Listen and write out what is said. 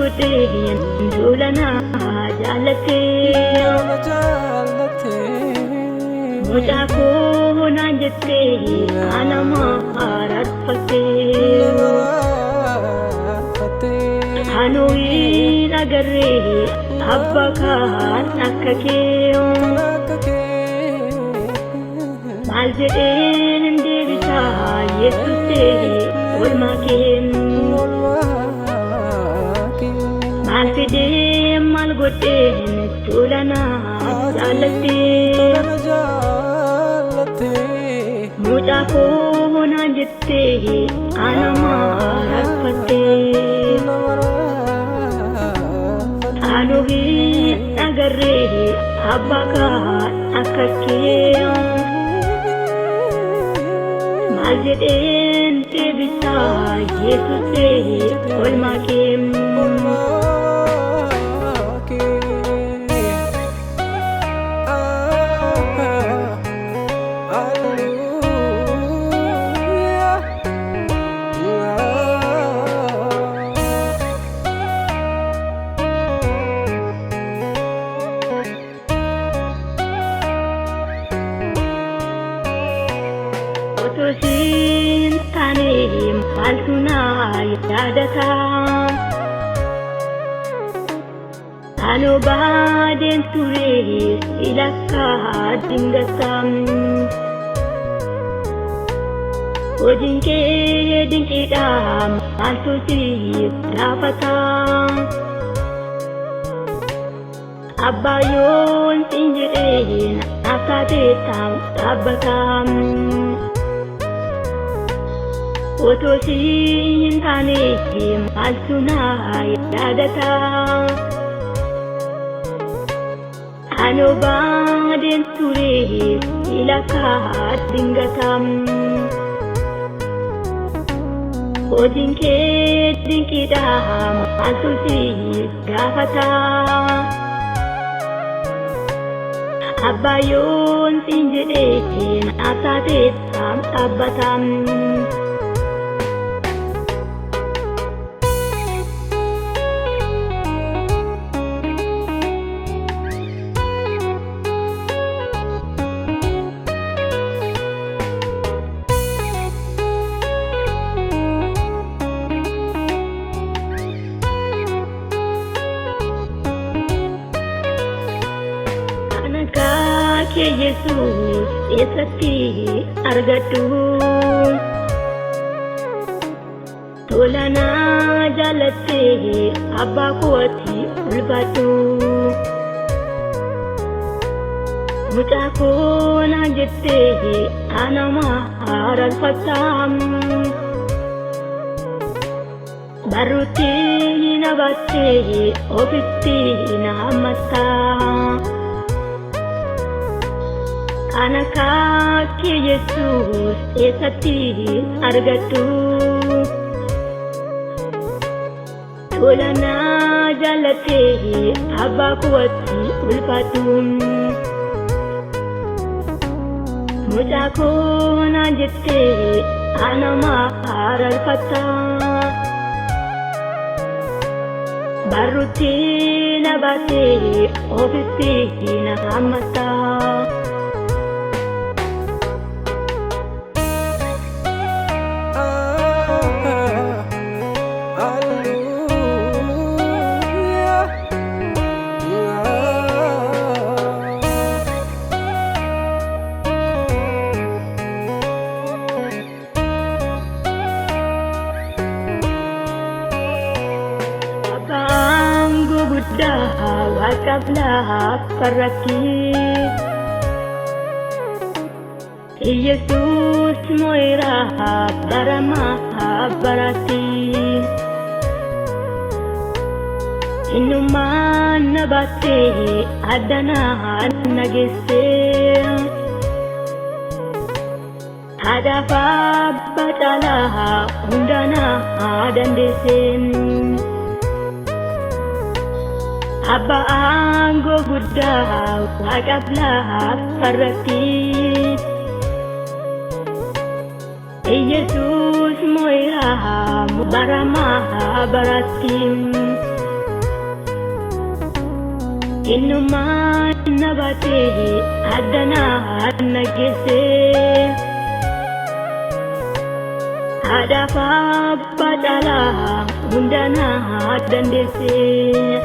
Godhee duulanaa jaallattee. Nama jaallattee. Mucaa koo naan jettee ana maararfattee. Nama raarfattee. Anuu hin agarree abbaa kaan akka kee. Kan akka kee. Maal jedheen deebisaa Yesuusee oolmaa kee. Oolmaa kee. Maal fidee maal godheen tola jaallattee. Tola na jaallattee. Mucaa koo naan jettee ana maararfattee. Nama raarfattee. Anuu hin agarree abbaa kaan akka kee. Maal jedheen deebisaa Yesuusee oolmaa kee. Oolmaa kee. Ah, hallelujah. Ah. Otoo siin taane maaltu na yaadata? Anoo baadeen ture ilakka dingata. Hojiin kee dinqiidha, maaltu si gaafata? Abbaayyoon siin jedhee naaf taatee dhaabbata. Otoo si hin taane maaltu na yaadata? Anoo baadeen ture ilakka dingata. Hojiin kee dinqiidha, maaltu si gaafata? Abbaayyoon siin jedhee naaf taatee dhaabbata. Kan akka kee Yesuus eessatti argadhu? Tola na jaallattee abbaa kootti ulfaadhu. Mucaa koo naan jettee ana maararfatta. Barruutti na baattee ofitti na hammatta. Kan akka kee Yesuus eessatti argadhu? Tola na jaallattee abbaa kootti ulfaadhu. Mucaa koo naan jettee ana maararfatta. Barruutti na baattee ofitti na hammatta. Ah, hallelujah. Ah. Abbaan guguddaa waaqaaf lafarratti. Yesuus moo'eera baramaa baratti. Innumaan na baattee addanaa na geessee. Haadhaaf abbaa caalaa hundaanaa dandeessee. Abbaa aangoo guddaa waaqaaf lafarratti. Yesuus moo'eera baramaa baratti. Innumaan na baatee addanaa na geessee. Haadhaaf abbaa caalaa hundanaa dandeessee.